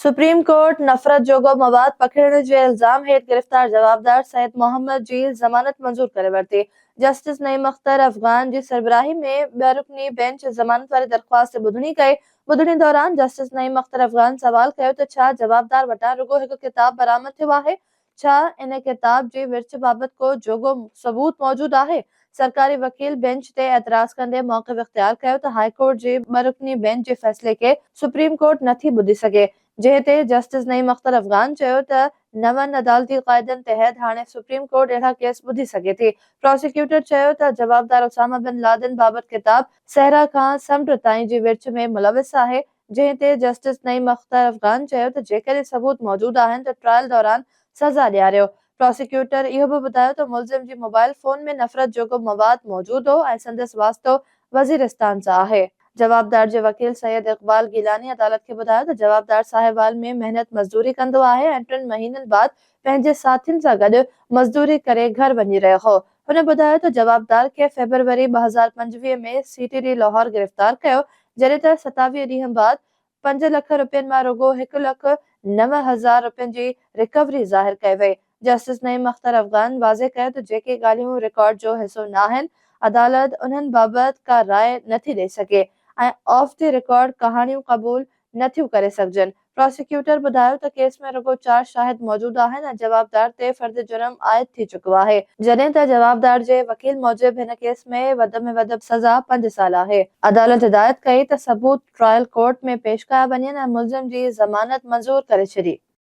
Supreme court نفرت جوڳو مواد پکيڙڻ جي الزام هيٺ گرفتار جوابدار سيد محمد جي ضمانت منظور ڪري ورتي. جسٽس نعيم اختر افغان جي سربراهي ۾ ٻه رڪني بينچ ضمانت واري درخواست تي ٻڌڻي ڪئي. ٻڌڻي دوران جسٽس نعيم اختر افغان سوال ڪيو ته ڇا جوابدار وٽان رڳو هڪ ڪتاب برآمد ٿيو آهي؟ ڇا ان ڪتاب جي ورڇ بابت ڪو جوڳو ثبوت موجود آهي؟ سرڪاري وڪيل بينچ تي اعتراض ڪندي موقف اختيار ڪيو ته هاء ڪورٽ جي ٻه رڪني بينچ جي فيصلي کي سپريم ڪورٽ نٿي ٻڌي سگهي، جنهن تي جسٽس نعيم اختر افغان چيو ته نون عدالتي قاعدن تحت هاڻي سپريم ڪورٽ اهڙا ڪيس ٻڌي سگهي ٿي. پراسيڪيوٽر چيو ته جوابدار اسامه بن لادن بابت ڪتاب صحرا کان سمنڊ تائين جي ورڇ ۾ ملوث آهي، جنهن تي جسٽس نعيم اختر افغان چيو ته جيڪڏهن ثبوت موجود آهن ته ٽرائل دوران سزا ڏياريو. پراسيڪيوٽر اهو به ٻڌايو ته ملزم جي موبائل فون ۾ نفرت جوڳو مواد موجود هو ۽ سندس واسطو وزيرستان سان آهي. جوابدار جي وڪيل سيد اقبال گيلاني عدالت کي ٻڌايو ته جوابدار ساهيوال ۾ محنت مزدوري ڪندو آهي ۽ ٽن مهينن بعد پنهنجي ساٿين سان گڏ مزدوري ڪري گهر وڃي رهيو هو. هن ٻڌايو ته جوابدار کي فيبروري 2025 ۾ سي ٽي ڊي لاهور گرفتار ڪيو جڏهن ته 27 ڏينهن بعد پنج لک رپين مان رڳو هڪ لک 9000 رپين جي رڪوري ظاهر ڪئي وئي. جسٽس نعيم اختر افغان واضح ڪيو ته جيڪي ڳالهيون رڪارڊ جو حصو ناهن، عدالت انهن بابت ڪا راء نٿي ڏئي سگهي ۽ آف the record ڪهاڻيون قبول نٿيون ڪري سگهجن. پراسيڪيوٽر ٻڌايو ته ڪيس ۾ رڳو چار شاهد موجود آهن ۽ جوابدار تي فرد جرم عائد ٿي چڪو آهي. جڏهن ته جوابدار جي وڪيل موجب هن ڪيس ۾ وڌ ۾ وڌ سزا پنج سال آهي. عدالت هدايت ڪئي ته ثبوت ٽرائل ڪورٽ ۾ پيش ڪيا وڃن ۽ ملزم جي ضمانت منظور ڪري ڇڏي.